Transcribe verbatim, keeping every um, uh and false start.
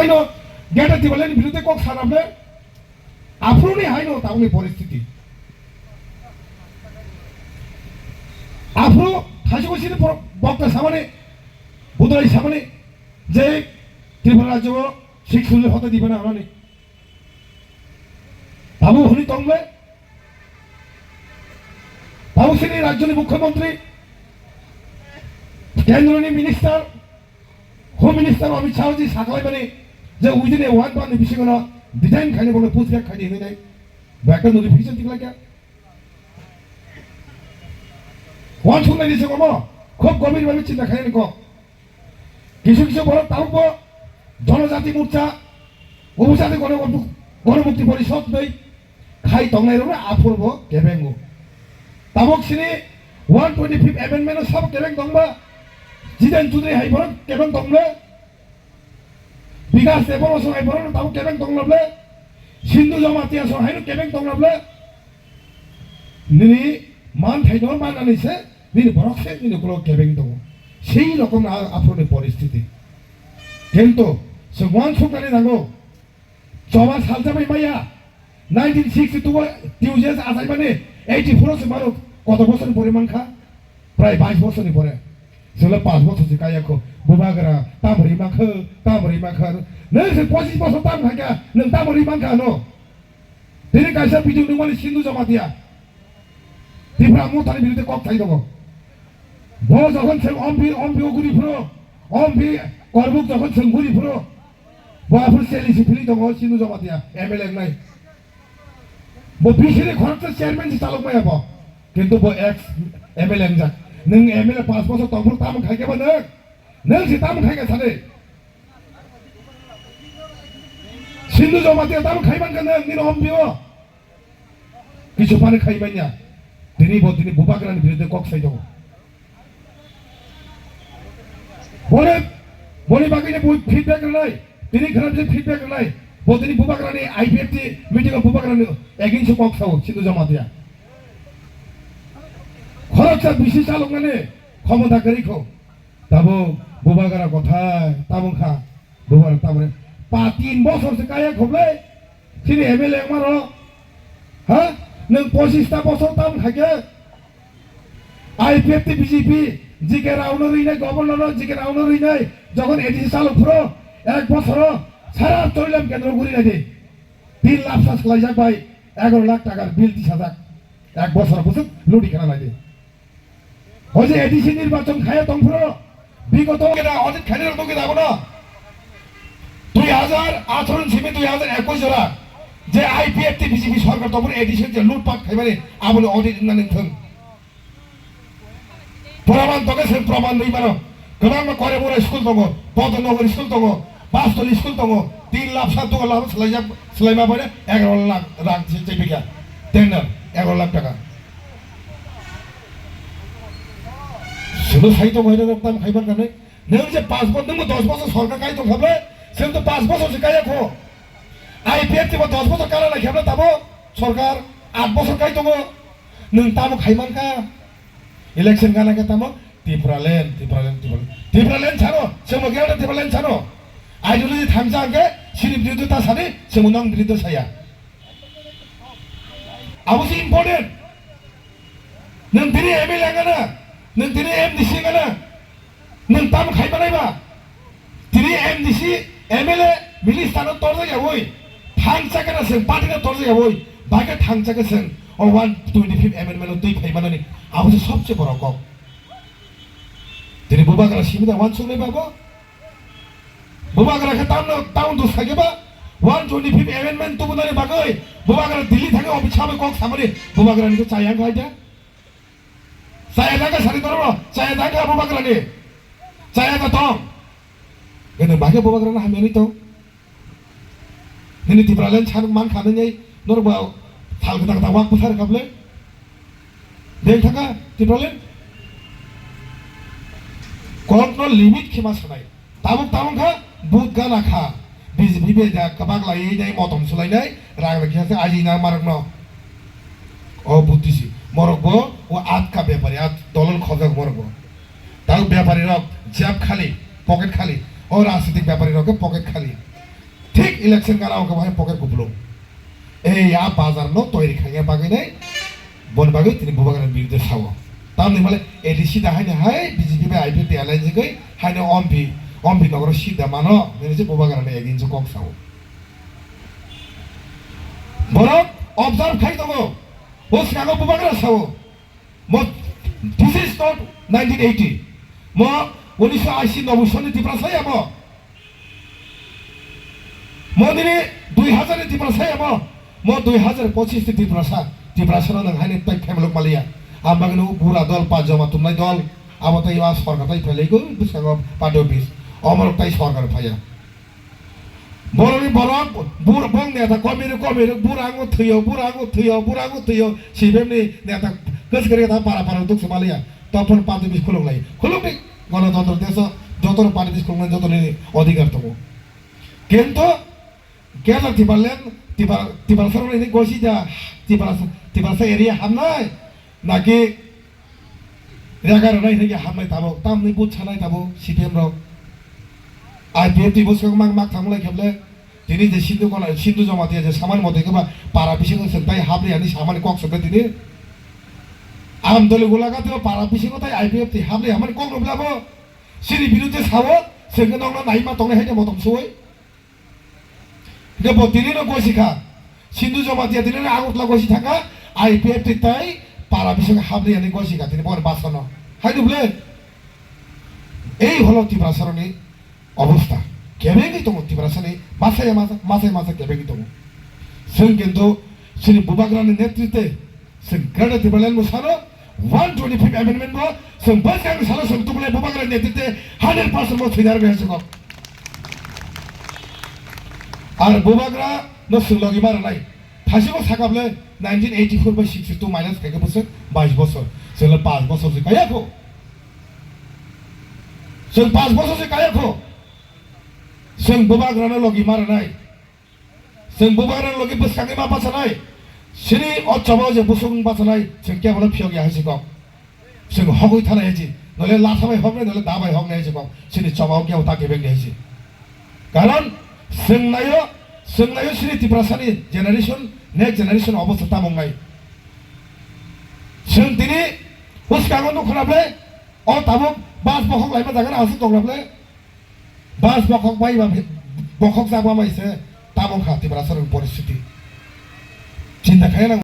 No, Greater Tipraland ni biruddhe kok sanable, aphuru ni hai no tabuk ni poristiti. Aphuru thaisukgo sini por-, bokta samani, budai samani, je Tripura rajyo o six schedule hote diba na hamani. Tabuk hwnwi tongle, tabuk sini rajyo ni mukhyamantri, kendro ni minister, Home Minister Amit Shah ji saklaimani je within a one month ni bisingo no design khaini bono push back khaini hinwi nai. Bo ekta notification tikhlai kha. Uansuknai ni se omo khub gobir bhabe chinta khainani kok. Kisu kisu borok tabukbo Jonojati Morcha, Upojati Gono-, Gonomukti Porishod hinwi khai tongnairokno aphuru bo kebengo. Tabuk sini one twenty-fifth amendment o sabo kebeng tongba, Jiten Chaudhary hai borok kebeng tongba, Bikas Debbarma song hai borok tabuk kebeng tongla ble, Sindhu Jamatia song haino kebeng tongla ble, nini manthai no manani se, nini borok se nini ukulok kebeng tongo. Sei rokom a-, aphuruni poristiti. Kintu, se uansuknani nango, choba salsa bai maya, nineteen sixty-two o T U J S achaimani eighty-four o se mano, koto bosor ni pore mankha? Prai bais bosor ni pore. Chwla panch bosor se kaya kho. Bubagra, tamrwi mankha, tamrwi mankha. Nwng se pochis bosor tam khaikha, nwng tamrwi mankha no? Tini kaisa video nungmani Sindhu Jamatia. Tipra Mothani biruddhe kok sai tongo. Bo jokhon se ompi, ompi o guri phuro, ompi Korbuk jokhon se guri phuro, bo aphuru seli si phili tongo Sindhu Jamatia, M L A wngnai. Bo B C ni khoroksa chairman si chalok maya bo. Kintu bo ex M L A wngjak. Nwng M L A panch bosor tongphuru tamo khaikhe bo nwng? Nwng si tamo khaikha sadi? Sindhu Jamatia tamo khaiman kha nwng nini ompi o? Kisu phano khai manya. Tini bo tini Bubagrani biruddhe kok sai tongo. Boni, boni bagwi ni bo feedback rwnai. Tini khana je feedback rwnai. Bo tini Bubagrani I P F T meeting o Bubagrani against o kok sao Sindhu Jamatia. Khoroksa bisi chaloknani khomota kwrwi kho. Tabuk Bubagra kothai tabuk kha. Bubagra tamre pa tin bosor se kaya khoblai. Chini M L A wngmano. Ha? Nwng pochis ta bosor tam khaikhe? I P F T B J P, G K Rao no rinai, governor no G K Rao no rinai, jokhon A D C chalok phuro, ek bosoro sara Choilam kendro guri nai di. Tin lakh sas khlaijak bai, egaroh lakh takar bill tisajak. Ek bosoro bwswk ludi khana nai di. O je A D C nirbachon khaya tongphuru, bigoto keda audit khainai rok nugwi labono. Dui hajar atharo ni simi dui hajar ekush jora je I P F T B J P sorkar tongphuru A D C je lutpat khaimani aboni audit wngna nangthung. Praman tongkhe se praman rwi mano. Kwbangma Korebura school tongo, Bodonogor school tongo, Bastoli school tongo, tin lakh sa tuka lakh swlaijak, swlaima bai egaroh lakh rang se chebikha. Tender egaroh lakh taka. Silo sai tongo hino rok tam khaibar kanai. Nwng je panch bosor, nwng bo dos bosor sorkar kai tong khablai, chwng to panch bosor se kaiya kho. I P F T bo dos bosor kana lai khablai tabo sorkar aat bosor kai tongo. Nwng tamo khai mankha? Election gana khe tamo Tipraland, Tipraland, Tipraland. Tipraland sano, chwngbo gel Tipraland sano. Ideology thansa hwnkhe sini biruddhe ta sadi, chwngbo nong biruddhe saya. Abo se important. Nwng tini M L A ngana, nwng tini M D C ngana, nwng tamo khai manai ba? Tini M D C, M L A, minister no torjak yawi, thangcha kana seng party no torjak yawi, baikhe thangcha khe seng o one twenty-fifth amendment no twi phai manani, abo se sobse boro kok. Tini Bubagra simi da wansuk nai ba bo? Bubagra khe tamno town to sage ba? One twenty-fifth amendment tubunani bagwi Bubagra Delhi thangwi office sabai kok samani Bubagra ni chaya khai da? Chaya da ka sari toro, chaya da ka Bubagra ni? Chaya da tong. Gene bagwi Bubagra na hamya ni tong. Nini Tipraland chan man kha nini norok ba thal kata kata wak bwthar kable. Beng thaka Tipraland. Kokno limit khema sanai. Tabuk tabuk kha but gana kha. B J P be da kabak lai nai motom sulai nai rang rang khe aji na marok no. O buddhisi morok bo o atka bepari at dolon khojak morok bo. Tang bepari rok jab khali, pocket khali. O rajnitik bepari rok pocket khali. Thik election gana o khe bahai pocket kupulung. Ei a bazar no toiri khaina bagwi nai, bon bagwi tini Bubagra birudhe sao. Tamni male A D C da haini hai B J P bai I P F T alliance gwi haino ompi, ompi nogoro sida mano, nini se Bubagra ni against o kok sao. Borok observe khai tongo, o swngo Bubagra sao. Mo, this is not nineteen eighty. Mo unisho ashi noboi soni Tiprasa ya mo. Mo nini dui hazar ni Tiprasa ya mo. Mo dui hazar pochis ni Tiprasa. Tiprasa no nang haini tai family maliya. Ambagino bura dol pa joma tumnai dol. Abo tai wa sorkar tai phelai go bwskango party office. Omorok tai sorkar phaya. Borokni borok, bur-, bong neta komirok, komirok, bura ango thwiyo, bura ango thwiyo, bura ango thwiyo, C P M ni neta kwskwrwi ta para para duk se maliya, topon party bis khuluk lai. Khuluk ni, gonotontro deso, jotono party bis khuluk nai, jotono ni odhikar tongo. Kintu, Greater Tipraland, Tipra-, Tiprasa rok ni gosi ja, Tiprasa, Tiprasa area hamnai, naki Rega rwnai hwnkhe hamnai tabuk, tamni but sanai tabuk C P M rok. I P F T bwswk mang mak thangmulai kheble, tini je Sindhu kono, Sindhu Jamatia je samani mote khe ba para bisingo chwng tai hapriyani samani kok chwngkhe tini. Amdoli gulaga tei para bisingo tai I P F T hapriyamani kok rwblabo, chini birudhe sao, chwngkhe nokno naima tongnai hai de motom suwi. Hingke bo tini no gosi kha. Sindhu Jamatia tini no Agartala gosi thangkha. I P F T tai para bising habri ani gosi kha tini bo basano. Hai dubule. Ei holo Tiprasa roni obostha. Kebengwi tongo Tiprasa ni masaya masa, masaya masa kebengwi tongo. Chwng kintu chini Bubagra ni netritwe Chwng Greater Tipraland bo salo, one twenty-fifth amendment bo, chwng bwskang salo chwng tubulai Bubagra netrite hundred percent bo thwinar bai chwng kok. Ar Bubagra no chwng logi ma rwnai. Thasibo sakable nineteen eighty-four bai sixty-two minus khaikhe bwswk bais bosor. Chwngno panch bosor se kaya kho. Chwng panch bosor se kaya kho. Chwng Bubagra no logi ma rwnai. Chwng Bubagra logi bwskangwi ma bachanai. Chini o chobao je busung bachanai, chwng kebono phiyok ya hai si kok. Chwng hogwi thanai hai si. Nole latha bai hoknai, nole da bai hoknai hai si kok. Chini chobao kebo ta kebeng hai si. Karon chwng naio, chwng naio chini Tiprasani generation, next generation obostha tamo wngnai. Chwng tini bwskango nukho na ble, o tabuk bas bokhok laima jaga na aswk tong na ble. Bas bokhok bai ba, bokhok jak ba mai se tamo kha Tiprasa rok poristhiti. Chinta khaina